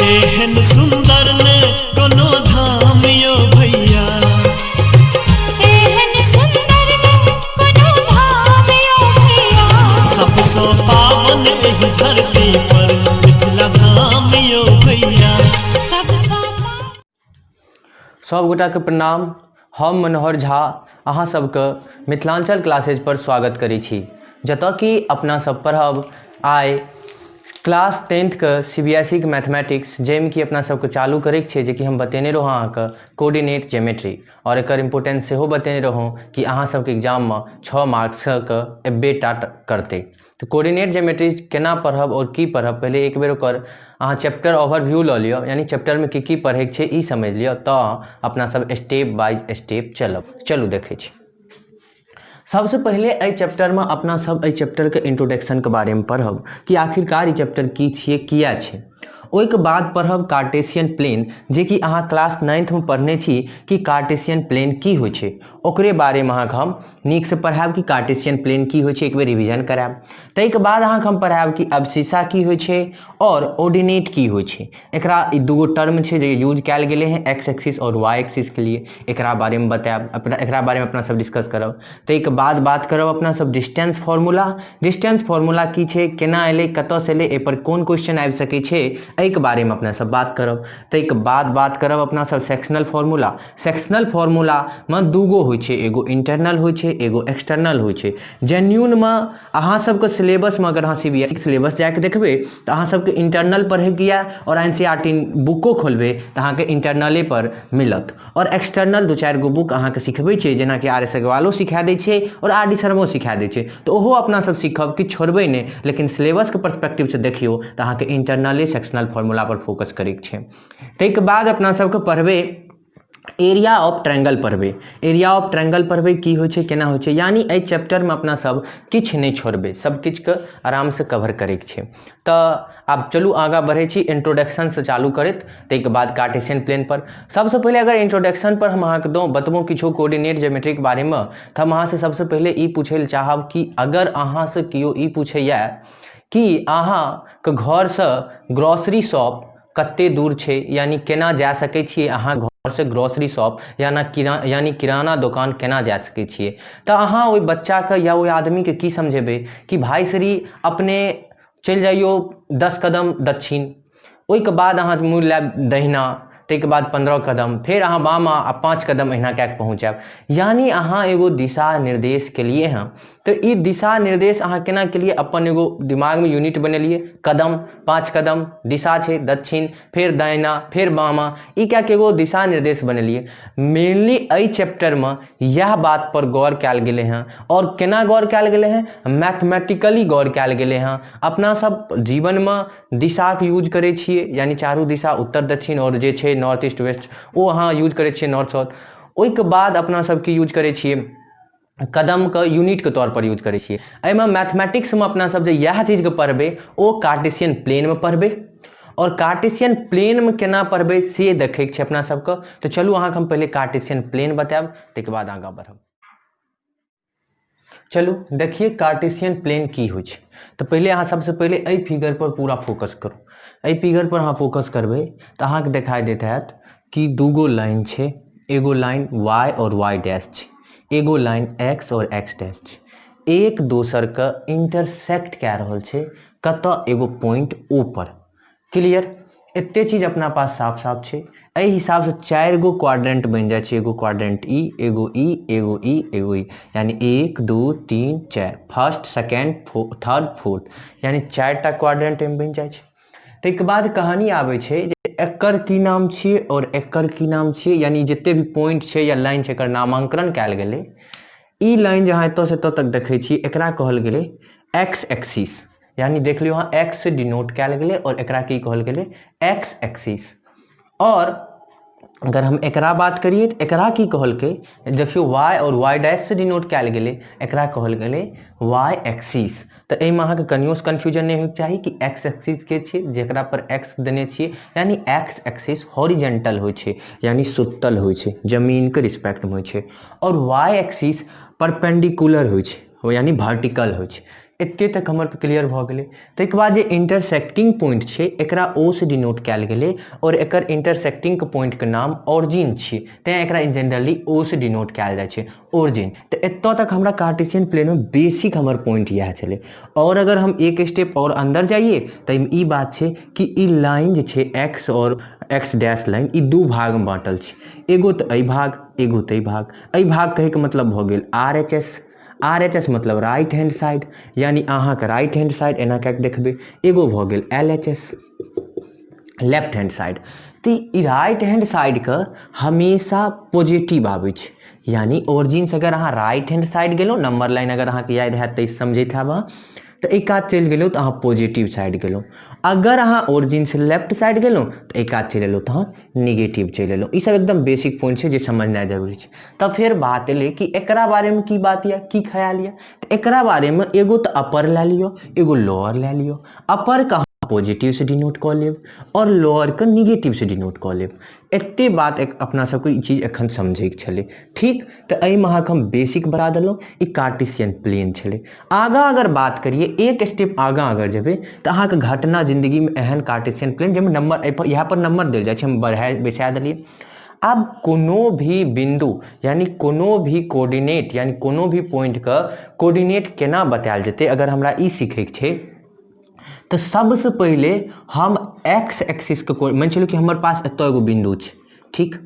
एहन सुंदर ने कोनो धाम यो भैया। एहन सुंदर ने कोनो धाम यो भैया। सबसँ पावन एहि धरती पर मिथिला धाम यो भैया। सबसँ सब गोटाके प्रणाम। हम मनोहर झा अहाँ सबके मिथिलाञ्चल क्लासेज पर स्वागत करै छी, जतऽ कि अपना सब पढ़ब आइ क्लास टेंथके सी बी एस ई के मैथमेटिक्स, जाहिमे कि अपना सबके चालू करैके छै, जेकि हम बतेने रहौं अहाँके कोऑर्डिनेट ज्योमेट्री, आओर एकर इम्पोर्टेंस सेहो बतेने रहौं कि अहाँ सबके एग्जाममे 6 मार्क्सके एबे टा करतै। तऽ कोऑर्डिनेट ज्योमेट्री केना पढ़ब आओर की पढ़ब, पहिले एक बेर ओकर अहाँ चैप्टर ओवरव्यू लऽ लिअ, यानी चैप्टरमे की की पढ़ैके छै ई समझि लिअ, तऽ अपना सब स्टेप बाय स्टेप चलब। चलू देखै छी। सबसँ पहिले एहि चैप्टरमे अपना सब एहि चैप्टरके इंट्रोडक्शनके बारेमे पढ़ब कि आखिरकार ई चैप्टर की छियै, किया छै। ओहिके बाद पढ़ब कार्टेशियन प्लेन, जेकि अहाँ क्लास नाइन्थमे पढ़ने छी कि कार्टेशियन प्लेन की होइ छै, ओकरे बारेमे अहाँके हम नीकसँ पढ़ायब कि कार्टेशियन प्लेन की होइ छै, एक बेर रिविजन करायब। ताहिके बाद अहाँके हम पढ़ायब कि अबशीसा की होइ छै आओर ऑर्डिनेट की होइ छै। एकरा ई दूगो टर्म छै जे यूज कयल गेलै हँ एक्स एक्सिस आओर वाई एक्सिस के लिए, एकरा बारेमे बतायब, अपना एकरा बारेमे अपना सब डिस्कस करब। ताहिके बाद बात करब अपना सब डिस्टेंस फॉर्मूला। डिस्टेंस फॉर्मूला की छै, केना एलै, कतऽसँ एलै, एहिपर कोन क्वेश्चन आबि सकै छै, एहिके बारेमे अपना सब बात करब। ताहिके बाद बात करब अपना सब सेक्शनल फॉर्मूला। सेक्शनल फॉर्मूलामे दूगो होइ छै, एगो इंटरनल होइ छै, एगो एक्सटर्नल होइ छै। जेन्यूनमे अहाँ सबके सिलेबसमे अगर अहाँ C B S E syllabus जाके देखबै तऽ अहाँ सबके इंटरनल पढ़ैके यऽ, आओर एन सी आर टी बुको खोलबै तऽ अहाँके इंटरनले पर मिलत, आओर एक्सटर्नल 2-4 गो बुक अहाँके सिखबै छै, जेनाकि आर एस अग्रवालो सिखा दै छै आओर आर डी शर्मो सिखा दै छै, तऽ ओहो अपना सब सीखब कि छोड़बै नहि, लेकिन सिलेबसके पर्सपेक्टिवसँ देखियौ तऽ अहाँके इंटरनले सेक्शनल फॉर्मूला पर फोकस करैके छै। ताहिके बाद अपना सबके पढ़बै एरिया ऑफ ट्रायंगल पढ़बै। एरिया ऑफ ट्रायंगल पढ़बै की होइ छै, केना होइ छै, यानी एहि चैप्टरमे अपना सब किछु नहि छोड़बै, सब किछुके आरामसँ कवर करैके छै। तऽ आब चलू आगाँ बढ़ै छी इंट्रोडक्शनसँ चालू करैत, ताहिके बाद कार्टेशियन प्लेन पर। सबसँ पहिले अगर इंट्रोडक्शन पर हम अहाँके दौं बतबौ किछो कोऑर्डिनेट ज्योमेट्रीके बारेमे, तऽ हम अहाँसँ सबसँ पहिले ई पूछै लए चाहब कि अगर अहाँसँ केओ ई पूछैए कि अहाँके घरसँ ग्रॉसरी शॉप कते दूर छै, यानी केना जा सकै छियै अहाँ घरसँ ग्रॉसरी शॉप यानी किराना दोकान केना जा सकै छियै, तऽ अहाँ ओहि बच्चाके या ओहि आदमीके की समझेबै कि भाइ श्री अपने चलि जइयौ 10 कदम दक्षिण, ओहिके बाद अहाँ मुड़ि लेब दहिना, ताहिके बाद 15 कदम, फेर अहाँ बामा आ 5 कदम एहिना कए कऽ पहुँच जायब। यानी अहाँ एगो दिशा निर्देश केलियै हँ, तऽ ई दिशा निर्देश अहाँ केना केलियै, अपन एगो दिमागमे यूनिट बनेलियै, कदम 5 कदम दिशा छै दक्षिण, फेर दाहिना, फेर बामा, ई कए कऽ एगो दिशा निर्देश बनेलियै। मेनली एहि चैप्टरमे इएह बात पर गौर कयल गेलै हँ। आओर केना गौर कयल गेलै हँ, मैथमेटिकली गौर कयल गेलै हँ। अपना सब जीवनमे दिशाके यूज करै छियै, यानी चारू दिशा उत्तर दक्षिण आओर जे छै नॉर्थ ईस्ट वेस्ट ओ अहाँ यूज करै छियै नॉर्थ साउथ। ओहिके बाद अपना सब की यूज करै छियै, कदमके यूनिटके तौर पर यूज करै छियै। एहिमे मैथमेटिक्समे अपना सब जे इएह चीजके पढ़बै ओ कार्टेशियन प्लेनमे पढ़बै, आओर कार्टेशियन प्लेनमे केना पढ़बै से देखैके छै अपना सबके। तऽ चलू अहाँके हम पहिले कार्टेशियन प्लेन बतायब, ताहिके बाद आगाँ बढ़ब। चलू देखिए कार्टेशियन प्लेन की होइ छै। तऽ पहिले अहाँ सबसँ पहिले एहि फिगर पर पूरा फोकस करू। एहि फिगर पर अहाँ फोकस करबै तऽ अहाँके देखाइ दैत हैत कि दूगो लाइन छै, एगो लाइन वाई आओर वाई डैश छै, एगो लाइन एक्स आओर एक्स डैश छै, एक दोसरके इंटरसेक्ट कए रहल छै कतऽ, एगो पॉइंट ओ पर। क्लियर? एते चीज अपना पास साफ साफ छै। एहि हिसाबसँ 4 गो क्वाड्रेंट बनि जाइ छै, एगो क्वाड्रेंट ई, एगो ई, एगो ई, एगो ई, यानी 1 2 3 4, फर्स्ट सेकेंड थर्ड फोर्थ, यानी 4टा क्वाड्रेंट एहिमे बनि जाइ छै। ताहिके बाद कहानी आबै छै जे एकर की नाम छियै आओर एकर की नाम छियै, यानी जते भी पॉइंट छै या लाइन छै एकर नामांकन कयल गेलै। ई लाइन जे अहाँ एतऽसँ एतऽ तक देखै छी एकरा कहल गेलै एक्स एक्सिस, यानी देख लियौ अहाँ एक्स से डिनोट कयल गेलै आओर एकरा की कहल गेलै एक्स एक्सिस। आओर अगर हम एकरा बात करियै तऽ एकरा की कहलकै, देखियौ वाई आओर वाई डैश से डिनोट कयल गेलै, एकरा कहल गेलै वाई एक्सिस। तऽ एहिमे अहाँके कनियोसँ कन्फ्यूजन नहि होइके चाही कि एक्स एक्सिस के छै, जकरा पर एक्स देने छियै, यानी एक्स एक्सिस हॉरिजेंटल होइ छै, यानी सुतल होइ छै, जमीनके रिस्पेक्टमे होइ छै, आओर वाई एक्सिस परपेंडिकुलर होइ छै, यानी वर्टिकल होइ छै। एते तक हमर क्लियर भऽ गेलै। ताहिके बाद जे इंटरसेक्टिंग पॉइंट छै एकरा ओ से डिनोट कयल गेलै और एकर इंटरसेक्टिंग पॉइंट के नाम ऑरिजिन छियै, तें एकरा इन जनरली ओ से डिनोट कयल जाइ छै, ऑरिजिन। तऽ एतऽ तक हमरा कार्टेशियन प्लेन में बेसिक हमर पॉइंट इएह छलै। और अगर हम एक स्टेप और अंदर जाइए तऽ एहिमे ई बात छै कि ई लाइन जे छै एक्स और एक्स डैश लाइन ई दू भाग में बाँटल छै, एगो तऽ एहि भाग एगो तऽ एहि भाग। एहि भाग कहैके मतलब भऽ गेल R H S, R H S मतलब राइट हैंड साइड, यानी अहाँके राइट हैंड साइड एना कए कऽ देखबै। एगो भऽ गेल L H S, left hand side. तऽ ई राइट हैंड साइडके हमेशा पॉजिटिव आबै छै, यानी ओरिजिनसँ अगर अहाँ राइट हैंड साइड गेलहुँ, नंबर लाइन अगर अहाँके याद हैत तऽ समझैत हैब अहाँ, तऽ एहि कात चलि गेलहुँ तऽ अहाँ पॉजिटिव साइड गेलहुँ। अगर अहाँ ओरिजिनसँ लेफ्ट साइड गेलहुँ तऽ एहि कात चलि एलहुँ तऽ अहाँ निगेटिव चलि एलहुँ। ई सब एकदम बेसिक पॉइंट छै जे समझनाइ जरूरी छै। तऽ फेर बात एलै कि एकरा बारेमे की बात यऽ, की ख्याल यऽ। तऽ एकरा बारेमे एगो तऽ अपर लए लिअ, एगो लोअर लए लिअ। अपर के अहाँ पॉजिटिव से डिनोट कऽ लेब आओर लोअर के निगेटिव से डिनोट कऽ लेब। एते बात एक अपना सबके ई चीज एखन समझैके छलै, ठीक। तऽ एहिमे अहाँके हम बेसिक बता देलहुँ, ई कार्टेशियन प्लेन छलै। आगाँ अगर बात करियै, एक स्टेप आगाँ अगर जेबै तऽ अहाँके घटना जिन्दगीमे एहन कार्टेशियन प्लेन जाहिमे नंबर एहिपर इएह पर नंबर देल जाइ छै, हम बढ़ा बैसा देलियै। आब कोनो भी बिन्दु यानी कोनो भी कोऑर्डिनेट यानी कोनो भी पॉइंटके कोऑर्डिनेट केना बतायल जेतै, अगर हमरा ई सीखैके छै तऽ सबसँ पहिले हम एक्स एक्सिसके मानि चलू कि हमर पास एतऽ एगो बिन्दु छै, ठीक।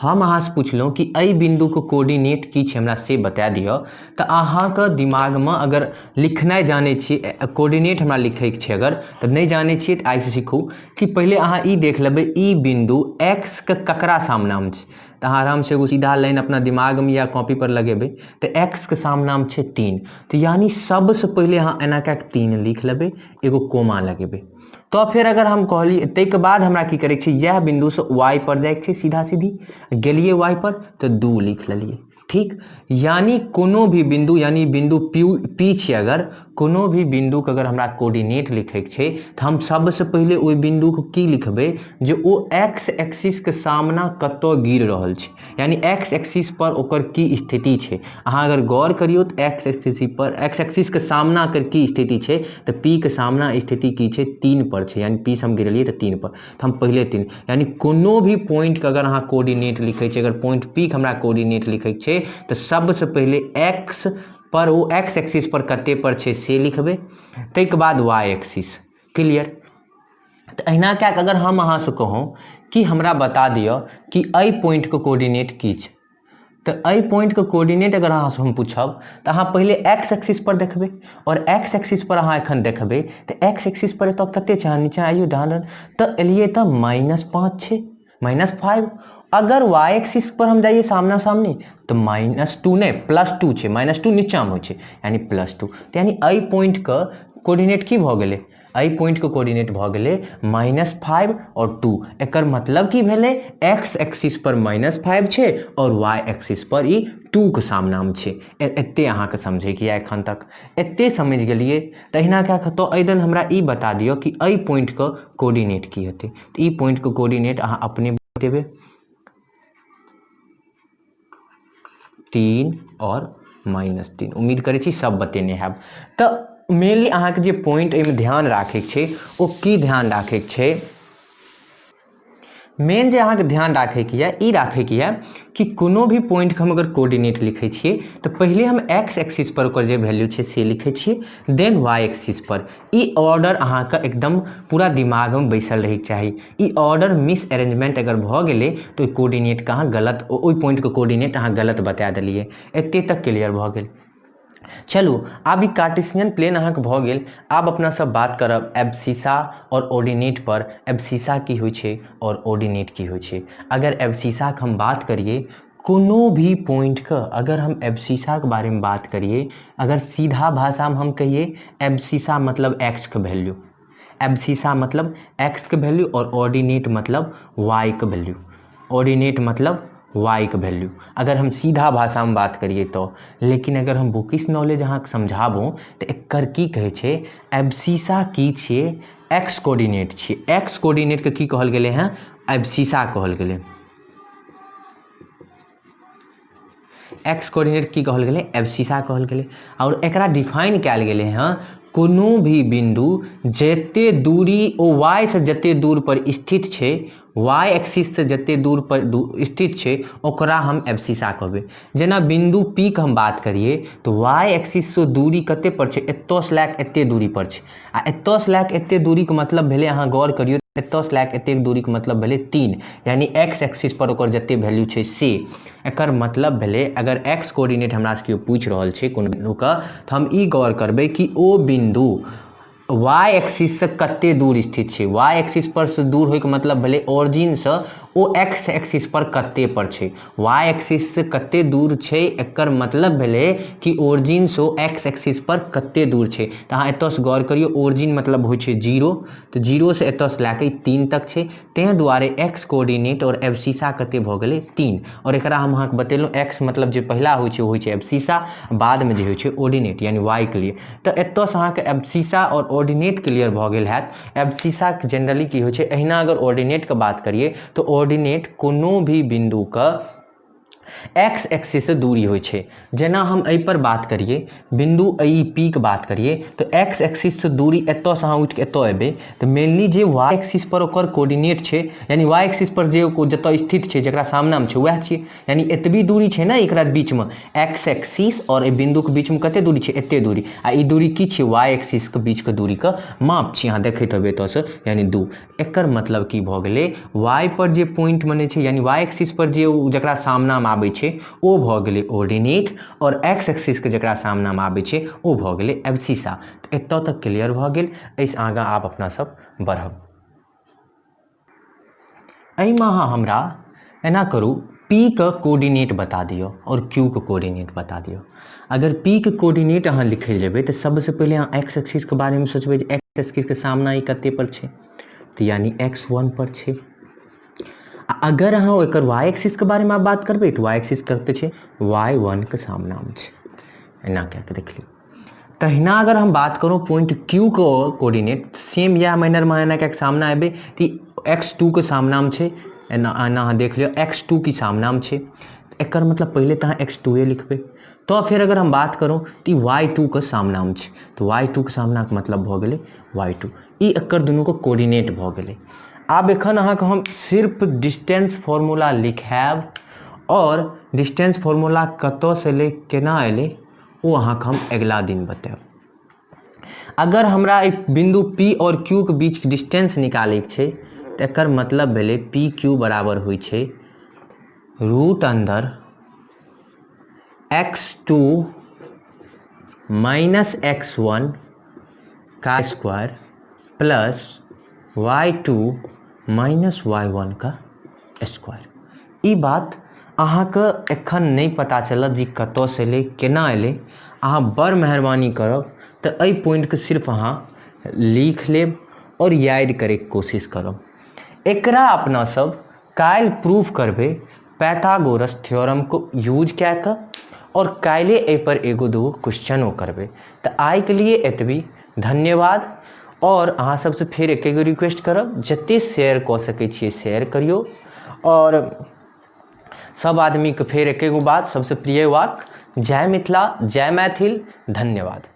हम अहाँसँ पुछलहुँ कि एहि बिन्दुके कोऑर्डिनेट की छै हमरा से बता दिअ, तऽ अहाँके दिमागमे अगर लिखनाइ जानै छियै, कोऑर्डिनेट हमरा लिखैके छै अगर, तऽ नहि जानै छियै तऽ आइसँ सीखू कि पहिले अहाँ ई देख लेबै ई बिन्दु एक्सके ककरा सामनामे छै। तऽ अहाँ आरामसँ एगो सीधा लाइन अपना दिमागमे या कॉपीपर लगेबै तऽ एक्सके सामनामे छै 3, तऽ यानी सबसँ पहिले अहाँ एना कए कऽ 3 लिख लेबै, एगो कोमा लगेबै। तऽ फेर अगर हम कहलियै ताहिके बाद हमरा की करैके छै, इएह बिन्दुसँ वाई पर जाइके छै, सीधा सीधी गेलियै वाई पर तऽ 2 लिख लेलियै, ठीक। यानी कोनो भी बिन्दु यानी बिन्दु पी छै, अगर कोनो भी बिन्दुके अगर हमरा कोऑर्डिनेट लिखैके छै तऽ हम सबसँ पहिले ओहि बिन्दुके की लिखबै जे ओ एक्स एक्सिसके सामना कतऽ गिर रहल छै, यानी एक्स एक्सिस पर ओकर की स्थिति छै। अहाँ अगर गौर करियौ तऽ एक्स एक्सिस पर एक्स एक्सिसके सामना के की स्थिति छै, तऽ पी के सामना स्थिति की छै, 3 पर छै, यानी पी से हम गिरलियै तऽ 3 पर, तऽ हम पहिले 3, यानी कोनो भी पॉइंटके अगर अहाँ कोऑर्डिनेट लिखै छियै, अगर पॉइंट पी के हमरा कोऑर्डिनेट लिखैके छै तऽ सबसँ पहिले एक्स पर ओ एक्स एक्सिस पर कते पर छै से लिखबै, ताहिके बाद वाई एक्सिस। क्लियर? तऽ अहिना कए कऽ अगर हम अहाँसँ कहूँ कि हमरा बता दिअ कि एहि पॉइंटके कोऑर्डिनेट की छै, तऽ एहि पॉइंटके कोऑर्डिनेट अगर अहाँसँ हम पूछब तऽ अहाँ पहिले एक्स एक्सिस पर देखबै, आओर एक्स एक्सिस पर अहाँ एखन देखबै तऽ एक्स एक्सिस पर एतऽ कते छै, अहाँ नीचाँ आइयौ ध्यान, तऽ एलियै तऽ -5 छै, -5। अगर वाई एक्सिस पर हम जाइए सामना सामनी तऽ -2 नहि +2 छै, -2 नीचाँमे होइ छै, यानी +2। तऽ यानी एहि पॉइंटके कोऑर्डिनेट की भऽ गेलै, एहि पॉइंटके कोऑर्डिनेट भऽ गेलै -5 आओर 2। एकर मतलब की भेलै, एक्स एक्सिस पर -5 छै आओर वाई एक्सिस पर ई 2 के सामनामे छै। एते अहाँके समझैके यऽ एखन तक, एते समझि गेलियै। तहिना कए कऽ तऽ एहि दिन हमरा ई बता दिअ कि एहि पॉइंटके कोऑर्डिनेट की हेतै, तऽ ई पॉइंटके कोऑर्डिनेट अहाँ अपने बतेबै, 3 आओर -3। उम्मीद करै छी सब बतेने हैब। तऽ मेनली अहाँके जे पॉइंट एहिमे ध्यान राखैके छै ओ की ध्यान राखैके छै, मेन जे अहाँके ध्यान राखैके यऽ ई राखैके यऽ कि कोनो भी पॉइंटके हम अगर कोऑर्डिनेट लिखै छियै तऽ पहिले हम एक्स एक्सिस पर ओकर जे वैल्यू छै से लिखै छियै, देन वाई एक्सिस पर। ई ऑर्डर अहाँके एकदम पूरा दिमागमे बैसल रहैके चाही। ई ऑर्डर मिस अरेंजमेंट अगर भऽ गेलै तऽ ओहि कोऑर्डिनेटके अहाँ गलत, ओहि पॉइंटके कोऑर्डिनेट अहाँ गलत बता देलियै। एते तक क्लियर भऽ गेल। चलू आब ई कार्टेशियन प्लेन अहाँके भऽ गेल। आब अपना सब बात करब एब्सिसा आओर ऑर्डिनेट पर। एब्सिसा की होइ छै आओर ऑर्डिनेट की होइ छै। अगर एब्सिसाके हम बात करियै, कोनो भी पॉइंटके अगर हम एब्सिसाके बारेमे बात करियै, अगर सीधा भाषामे हम कहियै एब्सिसा मतलब एक्सके वैल्यू, एब्सिसा मतलब एक्सके वैल्यू आओर ऑर्डिनेट मतलब वाईके वैल्यू, ऑर्डिनेट मतलब वाईके वैल्यू, अगर हम सीधा भाषामे बात करियै तऽ। लेकिन अगर हम बुकिश नॉलेज अहाँके समझाबू तऽ एकर की कहै छै, एब्सिसा की छियै, एक्स कोऑर्डिनेट छियै। एक्स कोऑर्डिनेटके की कहल गेलै हँ, एब्सिसा कहल गेलै। एक्स कोऑर्डिनेट की कहल गेलै? एब्सिसा कहल गेलै। आओर एकरा डिफाइन कयल गेलै हँ, कोनो भी बिंदु जते दूरी ओ वाई से जते दूर पर स्थित छै, वाई एक्सिस से जते दूर पर स्थित छै, ओकरा हम एब्सिसा कहबै। जेना बिंदु पी के हम बात करिए तो वाई एक्सिस से दूरी कते पर छै? एतऽ से लए कऽ एते दूरी पर छै। आ एतऽ से लए कऽ एते दूरीके मतलब भेलै, अहाँ गौर करियौ, एतऽ से लए कऽ एतेक दूरीके मतलब भेलै 3, यानी एक्स एक्सिस पर ओकर जते वैल्यू छै से। एकर मतलब भेलै अगर एक्स कोऑर्डिनेट हमरा से केओ पूछि रहल छै कोनो बिन्दुके, तऽ हम ई गौर करबै कि ओ बिन्दु वाई एक्सिस से कते दूर स्थित छै। वाई एक्सिस पर से दूर होइके मतलब भेलै ओरिजिन से ओ एक्स एक्सिस पर कते पर छै। वाई एक्सिस से कते दूर छै, एकर मतलब भेलै कि ओरिजिन से ओ एक्स एक्सिस पर कते दूर छै। तऽ अहाँ एतऽ से गौर करियौ, ओरिजिन मतलब होइ छै 0, तऽ 0 से एतऽ से लए कऽ 3 तक छै, ताहि दुआरे एक्स कोऑर्डिनेट आओर एब्सिसा कते भऽ गेलै? 3। आओर एकरा हम अहाँके बतेलहुँ, एक्स मतलब जे पहिला होइ छै ओ होइ छै एब्सिसा, बादमे जे होइ छै ऑर्डिनेट यानी वाई के लिए। तऽ एतऽसँ अहाँके एब्सिसा आओर ऑर्डिनेट क्लियर भऽ गेल हैत। एब्सिसा जनरली की होइ छै? एहिना अगर ऑर्डिनेटके बात करियै तऽ ऑर्डिनेट कोनो भी बिन्दुके एक्स एक्सिस से दूरी होइ छै। जेना हम एहि पर बात करियै, बिन्दु ई पी के बात करियै, तऽ एक्स एक्सिस से दूरी एतऽसँ अहाँ उठिके एतऽ एबै तऽ मेनली जे वाई एक्सिस पर ओकर कोऑर्डिनेट छै, यानी वाई एक्सिस पर जे जतऽ स्थित छै, जकरा सामनामे छै, वएह छियै। यानी एतबी दूरी छै ने एकरा बीचमे, एक्स एक्सिस आओर एहि बिन्दुके बीचमे कते दूरी छै? एते दूरी। आ ई दूरी की छियै? वाई एक्सिस के बीचके दूरीके माप छियै। अहाँ देखैत हेबै एतऽसँ, यानी 2। एकर मतलब की भऽ गेलै? वाई पर जे पॉइंट बनै छै, यानी वाई एक्सिस पर जे जकरा सामनामे आबै छै ओ भऽ गेलै ऑर्डिनेट, आओर एक्स एक्सिसके जकरा सामनामे आबै छै ओ भऽ गेलै एब्सिसा। तऽ एतऽ तक क्लियर भऽ गेल। एहिसँ आगाँ आब अपना सब बढ़ब। एहिमे अहाँ हमरा एना करू, पी के कोऑर्डिनेट बता दियौ आओर क्यू के कोऑर्डिनेट बता दियौ। अगर पी के कोऑर्डिनेट अहाँ लिखै लए जेबै तऽ सबसँ पहिले अहाँ एक्स एक्सिसके बारेमे सोचबै जे एक्स एक्सिसके सामना ई कते पर छै, तऽ यानी एक्स वन पर छै। आ अगर अहाँ एकर वाई एक्सिसके बारेमे बात करबै तऽ वाई एक्सिस कते छै? वाई वन के सामनामे छै। एना कए कऽ देख लियौ। तहिना अगर हम बात करू पॉइंट क्यू के कोऑर्डिनेट, सेम इएह मैनरमे एना कए कऽ सामना एबै तऽ एक्स टू के सामनामे छै। एना एना अहाँ देख लियौ, एक्स टू के सामनामे छै। एकर मतलब पहिले तऽ अहाँ एक्स टूए लिखबै। तऽ फेर अगर हम बात करू तऽ ई वाई टू के सामनामे छै, तऽ वाई टू के सामनाके मतलब भऽ गेलै वाई टू। ई एकर दुनूके कोऑर्डिनेट भऽ गेलै। आब एखन अहाँके हम सिर्फ डिस्टेंस फॉर्मूला लिखायब, आओर डिस्टेंस फॉर्मूला कतऽसँ एलै, केना एलै, ओ अहाँके हम अगिला दिन बतायब। अगर हमरा एहि बिन्दु पी आओर क्यू के बीच डिस्टेंस निकालैके छै तऽ एकर मतलब भेलै पी क्यू बराबर होइ छै रूट अन्दर एक्स टू माइनस एक्स वन का square plus Y two minus Y one का स्क्वायर। ई बात अहाँके एखन नहि पता चलत जे कतऽसँ एलै, केना एलै। अहाँ बड़ मेहरबानी करब तऽ एहि पॉइंटके सिर्फ अहाँ लिख लेब आओर याद करैके कोशिश करब। एकरा अपना सब काल्हि प्रूफ करबै पैथागोरस थ्योरमके यूज कए कऽ, आओर काल्हि एहिपर एगो दूगो क्वेश्चनो करबै। तऽ आइके लिए एतबी, धन्यवाद। आओर अहाँ सबसँ फेर एकेगो रिक्वेस्ट करब, जते शेयर कऽ सकै छियै शेयर करियौ। आओर सब आदमीके फेर एकेगो बात, सबसँ प्रिय वाक्य, जय मिथिला जय मैथिल, धन्यवाद।